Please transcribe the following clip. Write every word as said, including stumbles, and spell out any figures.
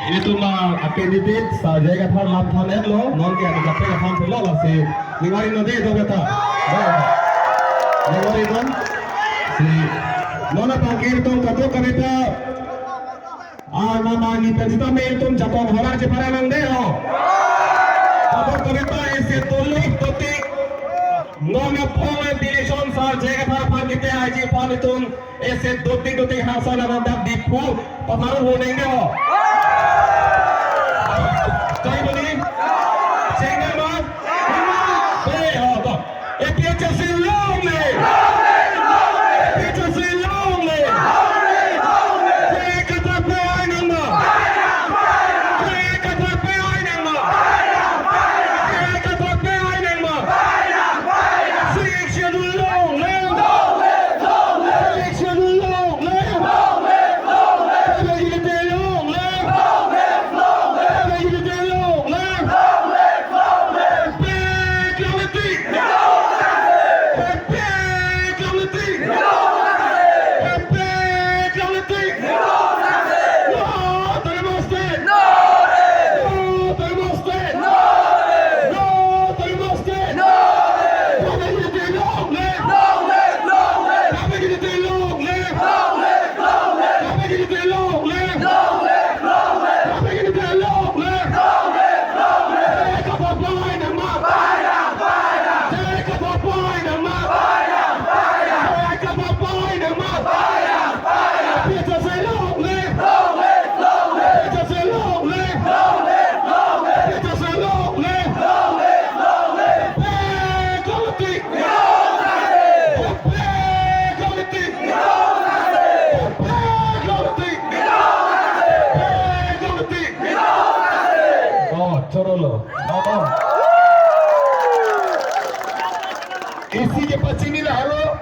Ilitum a-candidate Sar J I Kathar lam than-etlo, non ke anu kaprek aphan thelo lasi. Ningwari non dei do beta. Ningwari non. Si non apangkir tong kadokave ta. Ah, nama ni pen sitame ilitum jatong horar chepara nang dei ho. Kadokave ta isi tuluk tutik. Non apong election Sar J I Kathar aphan kete aji aphan itum isi dotik dotik hangsa nang dak Diphu patharu ho neng dei ho. Chai bani? Cheng nang ma? Dei ho to. APHLC long live! APHLC long live! J I Kathar pen ai nang ma! J I Kathar pen ai nang ma! J I Kathar pen ai nang ma! Sixth Schedule long live! Sixth Schedule long live! Tribal unity long live! Tribal unity long live! Pek long live! Pek long live! Pek long live! No to Remo State! No to Remo State! No to Remo State! Tribal unity long live! Tribal unity long live! Tribal unity long live! Tribal unity long live! J I Kathar pen ai nang ma! J I Kathar pen ai nang ma! J I Kathar pen ai nang ma! APHLC long live! APHLC long live! APHLC long live! Pek long live! Pek long live! Pek long live! Pek long live! Oh, chorolo. Oh, oh. Isi kepachini lahelo.